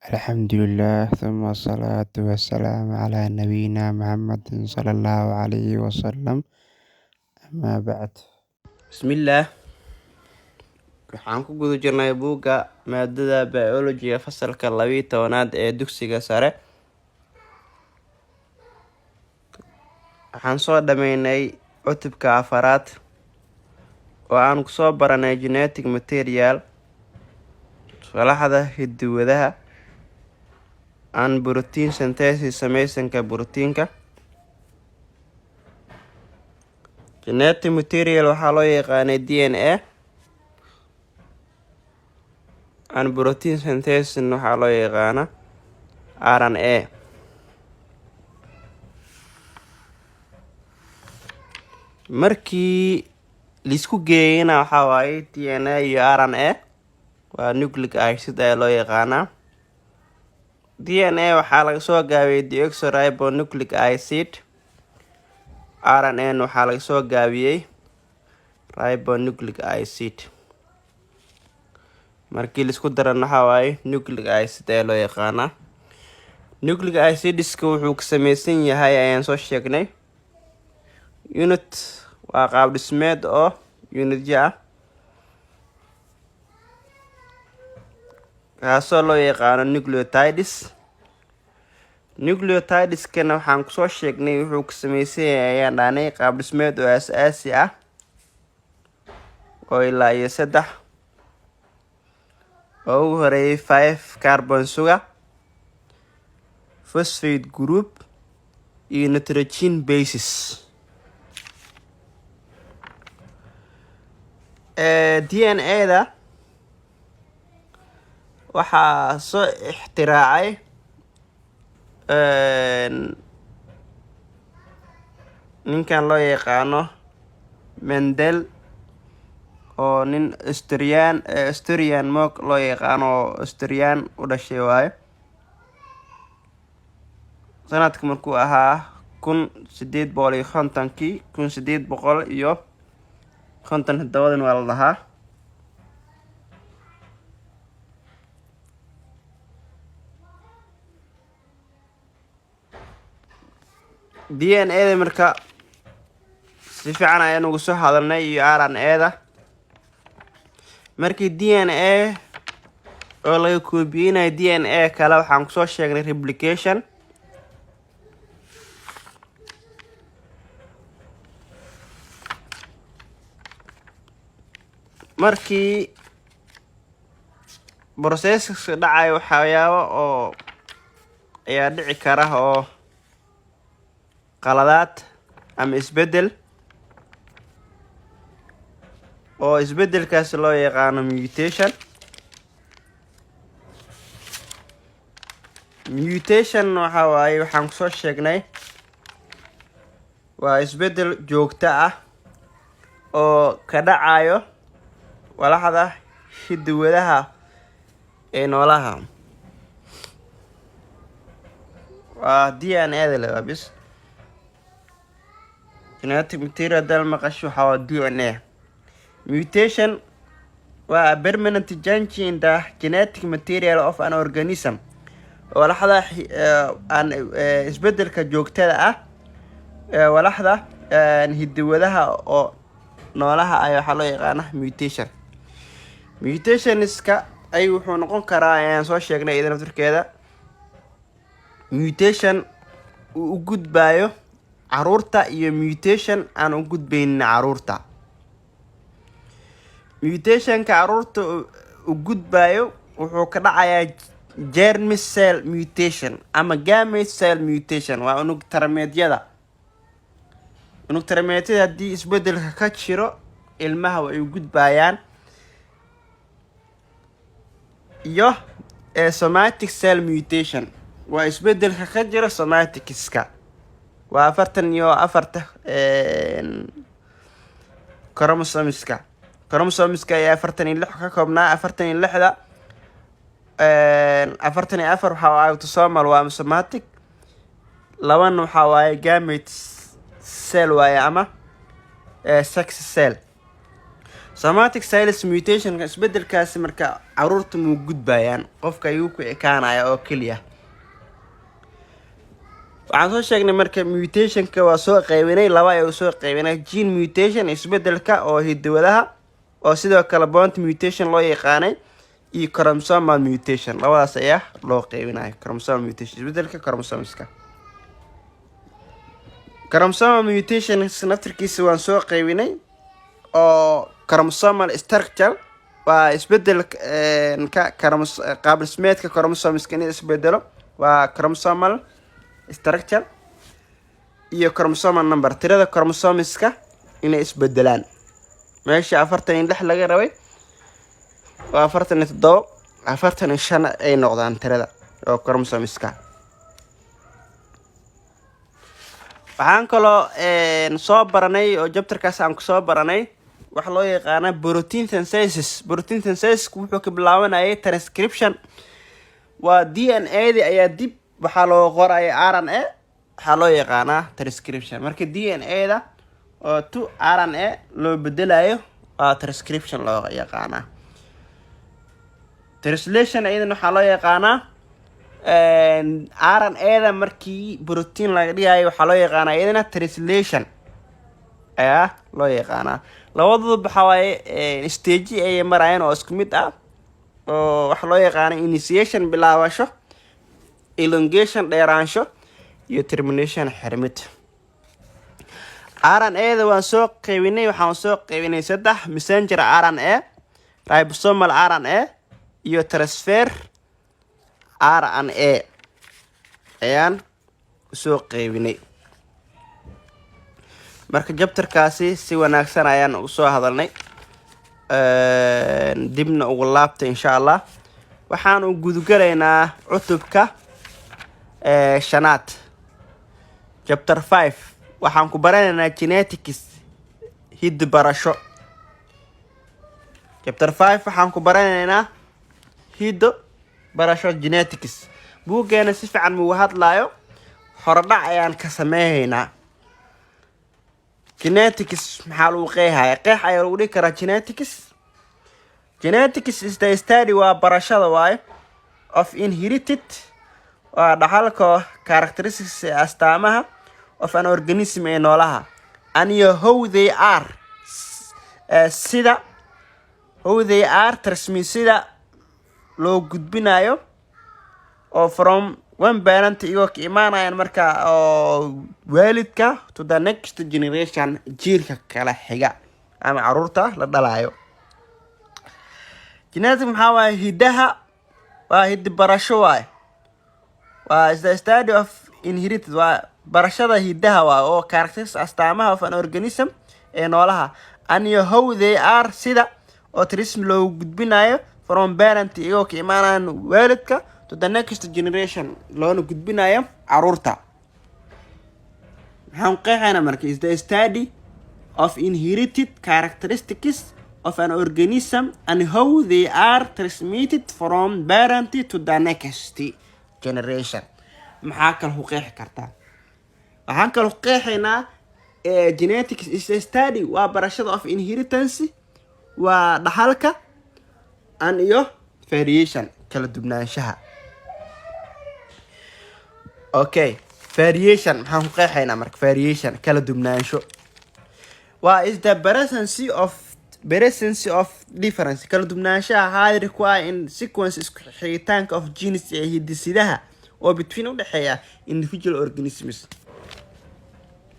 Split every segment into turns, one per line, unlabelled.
Alxamdulilah, thumma salaatu wasalaamu calaa nabiyina Muhammadin sala allahu calayhi wasalam, amaa bacd.
Bismillaah, waxaan ku guda jirnay buugga maadada biology-ga, fasalka 12aad ee dugsiga sare. Waxaan soo dhameynay cutubka afaraad oo aan kusoo baranay genetic material, walaxda hiddo-wadaha, and protein synthesis, sameysanka borotiinka. Genetic material waxaa loo yaqaanay DNA, and protein synthesis waxaa loo yaqaana RNA. Markii laisku geeyana waxaa waaye DNA iyo RNA waa nucleic acid ayaa loo yaqaanaa. DNA waxaa laga soo gaabiyey deoxyribonucleic acid, RNA waxaa laga soo gaabiyey ribonucleic acid. Markii laisku daran waxaa waaye nucleic acid ayaa loo yaqaanaa. Nucleic acidiska wuxuu ka sameysan yahay ayaan soo sheegnay unit, waa qaab dhismeed oo unityo ah, kaasoo loo yaqaano nucleotides. Nucleotideskana waxaan kusoo sheegnay wuxuu ka sameysan yahay ayaan dhahnay qaab dhismeed oo aas-aasi ah oo ilaa iyo saddex, oo ugu horeeyay five carbon sugar, phosphate group iyo nitrogen bases. DNA da waxaa soo ixtiraacay ninkan loo yaqaano Mendel, oo nin Austrian monk loo yaqaano, oo Austrian u dhashay waayo. Sanadka markuu ahaa 1850-kii, 1857-dan waa la dhahaa. DNA da marka si fiican ayaan ugu soo hadalnay iyo RNA da. Markii DNA oo laga koobiyeynayo DNA kale, waxaan kusoo sheegnay replication. Markii processka dhacayo, waxyaabo oo ayaa dhici kara oo qaladaad ama isbeddel, oo isbeddelkaasi loo yaqaano mutation. Mutation waxa waaye, waxaan kusoo sheegnay, waa isbeddel joogto ah oo ka dhacayo walaxda hiddo-wadaha ee noolaha. Waa DNA da le, waa bis genetic material dal maqasho, waxaa waa DNA. Mutation waa a permanent change in the genetic material of an organism. Walaxda aan isbeddelka joogtada ah ee walaxda hiddo-wadaha oo noolaha ayaa waxaa loo yaqaana mutation. Mutationska ay wuxuu noqon karaa ayaan soo sheegnay iyada naftirkeeda mutation uu u gudbayo caruurta iyo mutation aan u gudbaynin caruurta. Mutationka caruurta u gudbayo wuxuu ka dhacayaa germ cell mutation ama gamete cell mutation, waa unug tarameedyada. Unug tarameedyada haddii isbedelka ka jiro ilmaha way u gudbayaan, iyo somatic cell mutation, waa isbedelka ka jira somaticska, waa 44-ta chromosomeska. Chromosomeska ayaa 46 ka koobnaa. 46-da, 44 waxaa autosomal, waa somatic, labana waxaa waaye gamete cell waaye ama sex cell. Somatic cells mutationka, isbedelkaasi marka caruurta muu gudbayaan, qofka ayuu ku ekaanaya oo keliya. Waxaan soo sheegnay marka mutationka waa soo qaybinay, laba ayaa soo qaybinay: gene mutation, isbedelka oo hidowadaha oo sidoo kale point mutation loo yaqaanay, iyo chromosomal mutation. Labadaas ayaa loo qaybinaya. Chromosomal mutation, isbedelka chromosomeska. Chromosomal mutation naftirkiisa waan soo qaybinay, oo chromosomal structure waa isbedelka qaab dhismeedka chromosomeska in isbedelo, waa chromosomal structure, iyo chromosomal number, tirada chromosomeska inay isbedelaan. Meesha 46 laga rabay waa 47, 45 ay noqdaan tirada oo chromosomeska. Waxaan kaloo soo baranay oo chapterkaas aan kusoo baranay waxa loo yaqaana protein synthesis. Protein synthesis wuxuu ka bilaabanayay transcription, waa DNA di ayaa dib waxaa loo qoraya RNA, waxaa loo yaqaanaa transcription. Marka DNA da oo to RNA loo bedelayo waa transcription loo yaqaanaa. Translation iyadana waxaa loo yaqaanaa RNA da markii protein laga dhigayo, waxaa loo yaqaanaa iyadana translation ayaa loo yaqaanaa. Labadooda waxaa waaye stage ayay marayaan oo isku mid ah, oo waxaa loo yaqaana initiation, bilaabasho, elongation, dheeraansho, iyo termination, xirmid. RNA da waan soo qaybinay, waxaan soo qaybinay saddex: messenger RNA, ribosomal RNA iyo transfer RNA ayaan usoo qaybinay. Marka chapterkaasi si wanaagsan ayaan ugu soo hadalnay, dibna ugu laabtay insha Allah. Waxaan u gudgalaynaa cutubka shanaad, chapter 5. Waxaan ku baranaynaa genetics, hiddi barasho. Chapter 5 waxaan ku baranaynaa hiddo barasho, genetics. Buuggeena si fiican mugu hadlaayo, horodhac ayaan ka sameynaynaa. Genetics maxaa lagu qeexaya? Qeex ayaa lagu dhihi karaa genetics. Genetics is the study, waa barashada waayo, of inherited, waa dhaxalka, characteristics, ee astaamaha, of an organism, ee noolaha, and iyo how they are, sida, how they are transmit, sida loo gudbinayo, oo from one parent, iyagoo ka imaanayaan marka oo waalidka, to the next generation, jiilka kala xiga ama caruurta la dhalayo. Genetic maxaa waaye? Hiddaha waa hiddi barasho waaye. Waa is the study of inherited, waa barashada hiddaha waa oo characteristics, astaamaha, of an organism, ee noolaha, and iyo how they are, sida oo transmit, loogu gudbinayo, from parent, iyagoo ka imaanayaan waalidka, to the next generation, loona gudbinayo caruurta. Maxaan qeexaynaa marka? Is the study of inherited characteristics of an organism and how they are transmitted from parent to the next generation. Maxaa kale ku qeexi kartaa? Waxaan kale ku qeexaynaa genetics is a study, waa barashada, of inheritance, waa dhaxalka, and iyo variation, kala duwanaanshaha. Okay, variation maxaan ku qeexaynaa marka? Variation, kala duwanaansho, waa is the presence of difference, kala duwanaanshaha xaadir ku ah, in sequence, isku xigitaanka, of genes, ee hidisidaha, oo between, udhexeeya, individual organisms,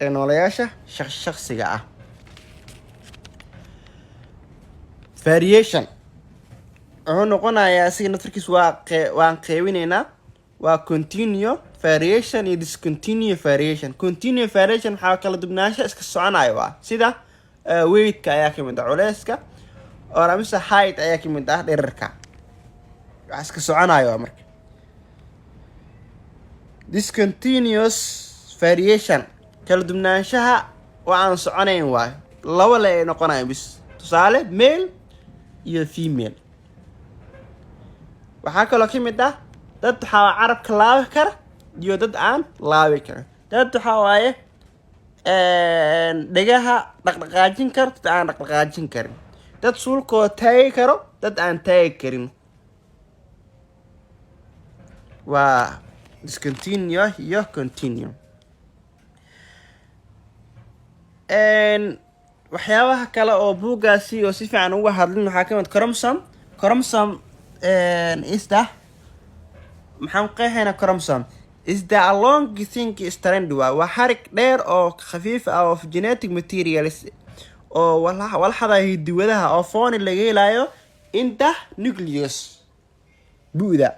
ee noolayaasha shaqsiga ah. Variation wuxuu noqonayaa asiga naftarkiis waa waan qeybinaynaa, waa continue variation iyo discontinue variation. Continue variation waxaa kala duwanaansho iska soconayo, waa sida weightka ayaa kamid ah, culeyska, or amise height ayaa kamid ah, dherarka, wax iska soconayo waa. Marka discontinuous variation, kala duwanaanshaha oo aan soconayn waayo, laba le ay noqonayo bis, tusaale male iyo female. Waxaa kaloo ka mid ah dad waxaa carabka laabi kara iyo dad aan laabi karin, dad waxaa waaye dhegaha dhaqdhaqaajin kara, dad aan dhaqdhaqaajin karin. Dad suulkooda taagi karo, dad aan taagi karin. Waa discontinue iyo continue. Waxyaabaha kale oo buuggaasi oo si fiican uga hadlin waxaa ka mid chromosome. Chromosome is the, maxaan qeexaynaa? Chromosome is the long thin strand, waa xarig dheer oo khafiif ah, of genetic materials, oo walxada hidiwadaha, oo found, laga helayo, in the nucleus, bu'da.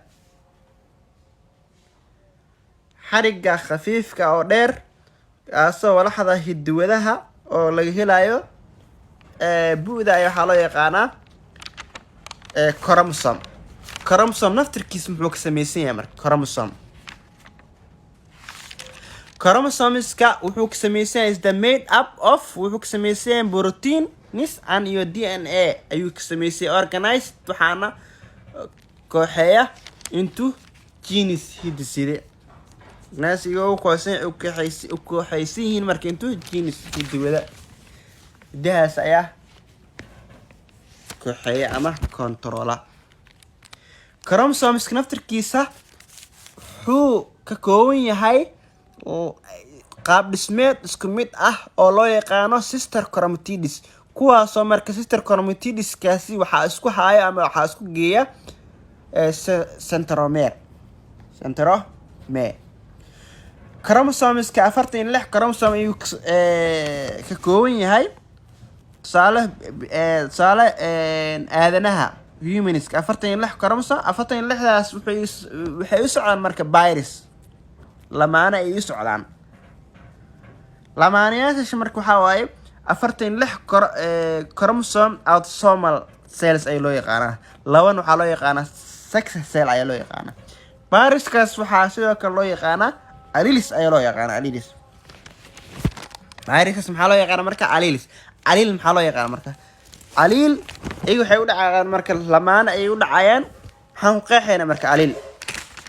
Xarigga khafiifka oo dheer kaasoo walaxda hidiwadaha oo laga helayo bu'da ayaa waxaa loo yaqaanaa chromosome. Chromosome naftirkiisa muxuu ka samaysan yahay marka? Chromosome, chromosomeska wuxuu ka samaysan yahay, is the made up of, wuxuu ka samaysan yahay proteins and iyo DNA ayuu ka samaysan yahay. Organized, waxaana kooxeeya, into genes, hidiside. Organized, u kooxeysan yihiin marka into genes, hidiwada. Hidahaas ayaa kooxeeya ama controla. Chromosomeska naftirkiisa wuxuu ka kooban yahay qaab dhismeed isku mid ah oo loo yaqaano sister chromatids, kuwaasoo marka sister chromatidskaasi waxaa isku haayo ama waxaa isku geeya centromere. Centromere. Chromosomeska 46 chromosome ayuu ka kooban yahay. Tusaale, aadanaha, humanska, 46 chromosome. 46-daas waxay u socdaan marka pairs, lamaane ay u socdaan. Lamaanayaasha marka waxaa waaye 46 chromosome autosomal cells ayaa loo yaqaanaa. Laban waxaa loo yaqaanaa sex cell ayaa loo yaqaanaa. Pairskaas waxaa sidoo kale loo yaqaanaa alleles ayaa loo yaqaanaa. Alleles, pairskaas maxaa loo yaqaanaa marka? Alleles. Allele maxaa loo yaqaana marka? Allele iyaga waxay u dhacayaan marka lamaane ayay u dhacayaan. Maxaan ku qeexaynaa marka? Allele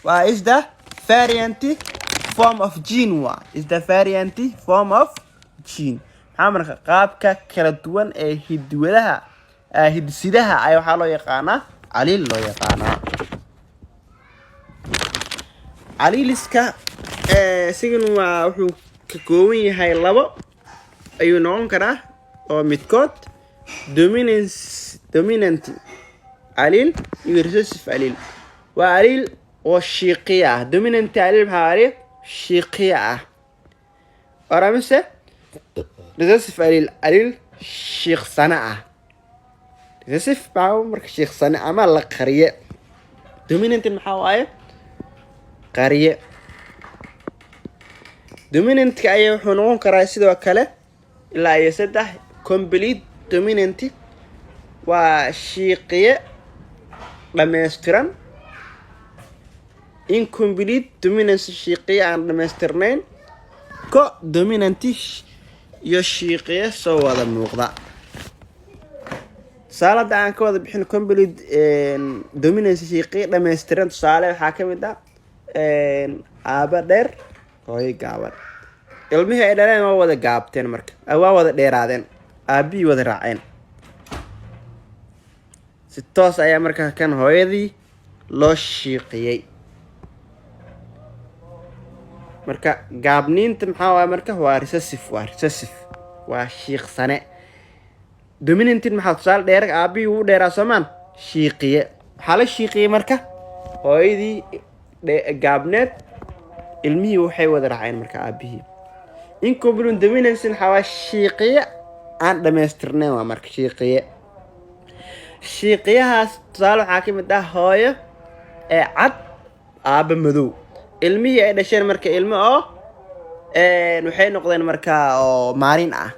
waa is the variant form of gene, waa is the variant form of gene. Maxaa marka? Qaabka kala duwan ee hidwadaha, hidsidaha ayaa waxaa loo yaqaanaa allele loo yaqaanaa. Alleleska isagana waa wuxuu ka kooban yahay, labo ayuu noqon karaa, oo midkood dominance, dominant allele iyo recessive allele. Waa allele oo shiiqiya ah. Dominant allele maxaa? Allele shiiqiya ah or amise recessive allele, allele shiiqsane ah. Recessive maxaa marka? Shiiqsane ama la qariye. Dominant maxaa waaye? Qariye. Dominantka ayaa wuxuu noqon karaa sidoo kale ilaa iyo saddex. Complete dominant waa shiiqiye dhammaystiran. Incomplete dominance, shiiqiye aan dhammaystirnayn. Co dominant iyo shiiqiye soo wada muuqda. Tusaale hadda aan ka wada bixin complete dominance, shiiqiye dhammaystiran, tusaale waxaa ka mid ah aaba dheer, hooyo gaaban. Ilmihii ay dhaleen waa wada gaabteen marka, waa wada dheeraadeen, aabihii wada raaceen si toos ayaa markaa kan hooyadii loo shiiqiyey. Marka gaabniinta maxaa waaya marka? Waa recessive, waa recessive, waa shiiqsane. Dominantin maxaa tusaale? Dheer, aabihii wuu dheeraa soomaan? Shiiqiye waxaa la shiiqiyey marka hooyadii gaabneed. Ilmihii waxay wada raaceen marka aabihii. Incomplete dominance waxaa waa shiiqiye aan dhamaystirnayn. Waa marka shiiqiye. Shiiqiyahaas tusaale waxaa ka mid ah hooyo ee cad, aabba madow. Ilmihii ay dhasheen marka ilmo oo waxay noqdeen marka oo maalin ah.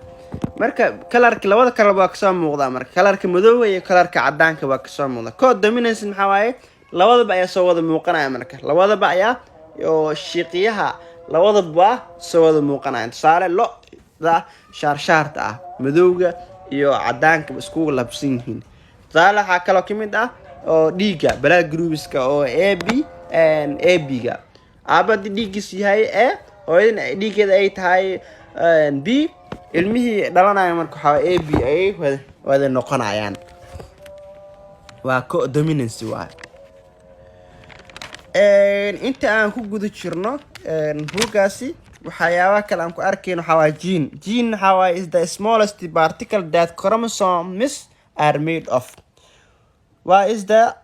Marka colorka, labada color waa kasoo muuqdaa. Marka colorka madowga iyo colorka cadaanka waa kasoo muuqda. Co dominance maxaa waaye? Labadaba ayaa soo wada muuqanaya. Marka labadaba ayaa oo shiiqiyaha labadaba waa soo wada muuqanaya. Tusaale, lo-da shaarshaarta ah, madowga iyo cadaanka iskugu labsan yihiin. Tusaale waxaa kaloo ka mid ah oo dhiigga blood groupska oo A B, A B ga. Aaba haddii dhiiggiisu yahay A, hooyadana dhiiggeeda ay tahay B. Ilmihii dhalanaya marka waxaa AB ayay wada noqonayaan. Waa codominancy waay. Inta aan ku guda jirno buuggaasi, waxyaabaha kale aan ku arkayno waxaa waaye gene. Gene waxaa waaye is the smallest particle that chromosomes are made of. Waa is the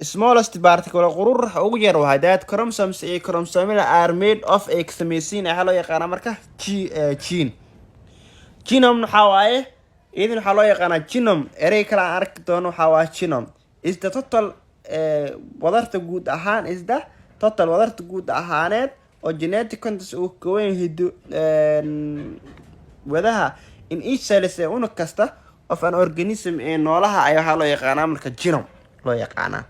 smallest particle, qururaxa ugu yar waay, that chromosomes iyo chromosomada are made of, ay ka samaysiin, waxaa loo yaqaanaa marka gene. Genome waxaa waaye, iyadana waxaa loo yaqaanaa genome. Erey kale aan arki doono waxaa waaye genome is the total, wadarta guud ahaan, is the total, wadarta guud ahaaneed oo genetic contents uu ka kooban yahay hiddo wadaha in each cells, ee unug kasta, of an organism, ee noolaha, ayaa waxaa loo yaqaanaa marka genome loo yaqaanaa.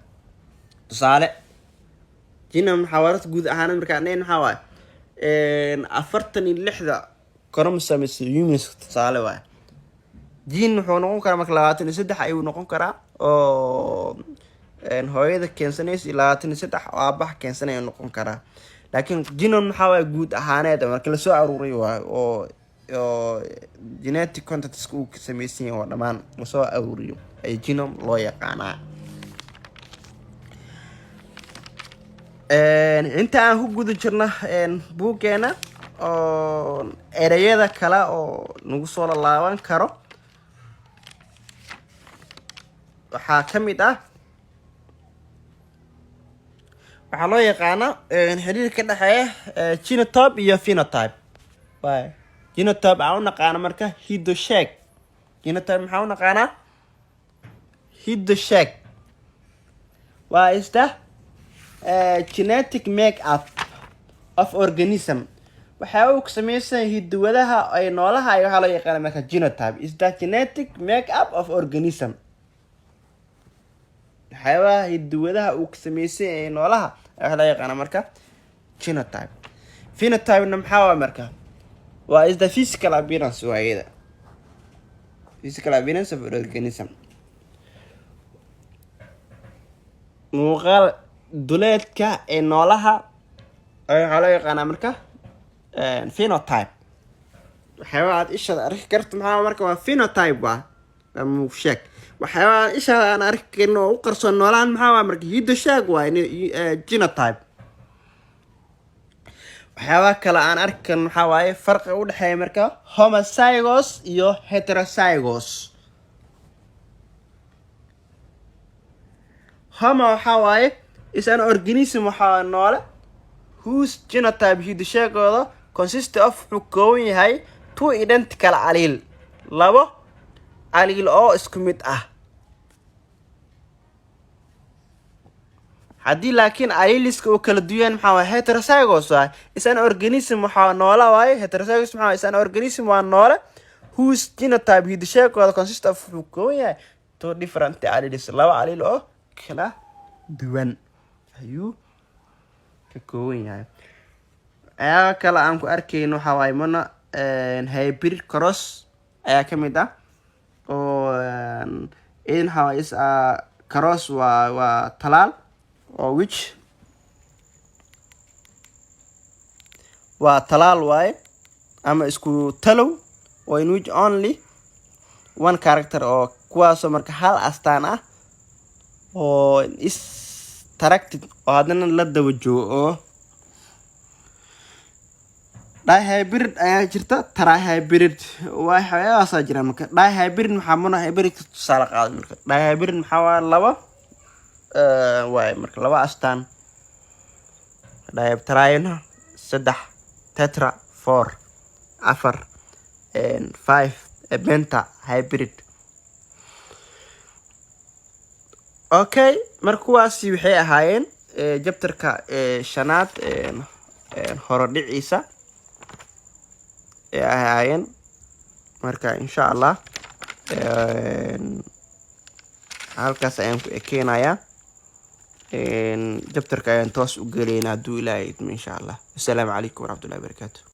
Tusaale, genome waxaa wadarta guud ahaaneed markaan dhehen waxaa waaye 46-da chromosomes humans, tusaale waaye. Gene wuxuu noqon karaa marka 23 ayuu noqon karaa oo hooyada keensanaysa iyo 23 oo aabaha keensanaya noqon karaa. Laakiin genome maxaa waaye? Guud ahaaneed marka lasoo aruuray waayo oo genetic contents uu ka samaysan yahay oo dhammaan lasoo aruuriyo ay genome loo yaqaanaa. Inta aan ku guda jirno buuggeena oo ereyada kale oo nagu soo lalaaban karo waxaa ka mid ah waxaa loo yaqaano xiriir ka dhexeeya genotype iyo phenotype. Waay genotype aan u naqaano marka hidosheeg. Genotype maxaa u naqaanaa? Hidosheeg waa is the genetic make up of organism. Waxaa uu ka samaysan hidowadaha ay noolaha ay waxaa loo yaqaana marka genotype is the genetic make up of organism. Waxyaabaha hidowadaha uu ka samaysan yahay noolaha waxaa loo yaqaana marka genotype. Phenotype-na maxaa waay marka? Waa is the physical appearance, waa iyada physical appearance of an organism, muuqaal duleedka ee noolaha waxaa loo yaqaanaa marka phenotype. Waxyaabaha aad ishaada arki karto maxaa marka? Waa phenotype, waa muuqsheeg. Waxyaabaha aad ishaada aan arki karin oo u qarsoon noolahan maxaa waa marka? Hidosheeg waa genotype. Waxyaabaha kale aan arki karin waxaa waaye farqi u dhexeeya marka homozygous iyo heterozygous. Homo waxaa waaye is an organism, waxaa noole, whose genotype, hidosheegooda, consist of, wuxuu kooban yahay, two identical allele, labo allele oo isku mid ah. Haddii laakiin alleliska uu kala duwan maxaa waaye? Heterozygous waay. Is an organism, waxaa noola waaye. Heterozygous maxaa waaye? Is an organism, waa noole, whose genotype, hidosheegooda, consist of, wuxuu kooban yahay, two different alleles, laba allele oo kala duwan ayuu ka kooban yahay. Waxyaaba kale aan ku arkayno waxaa waaye mono hybrid cross ayaa ka mid ah oo idin waxaa waaye is a cross, waa talaal oo which waa talaal waaye ama isku talow oo in which only one character, oo kuwaasoo marka hal astaan ah oo is taracted oo haddana la daba joogo oo dihybrid ayaa jirta, trihybrid waxyaabahaasaa jira. Marka dihybrid maxaa? Monohybrid ka tusaale qaada. Marka dihybrid maxaa waaye? Laba waaye marka, laba astaan. Trina saddex, tetra four, afar, five, penta hybrid. Okay, marka kuwaasi waxay ahaayeen chapterka shanaad horodhiciisa ay ahaayeen. Marka insha Allah halkaas ayaan ku ekeenayaa. Chapterka ayaan toos u gelaynaa hadduu Ilaahay idmo, insha Allah. Assalaamu calaykum waraxmatullahi wabarakaatu.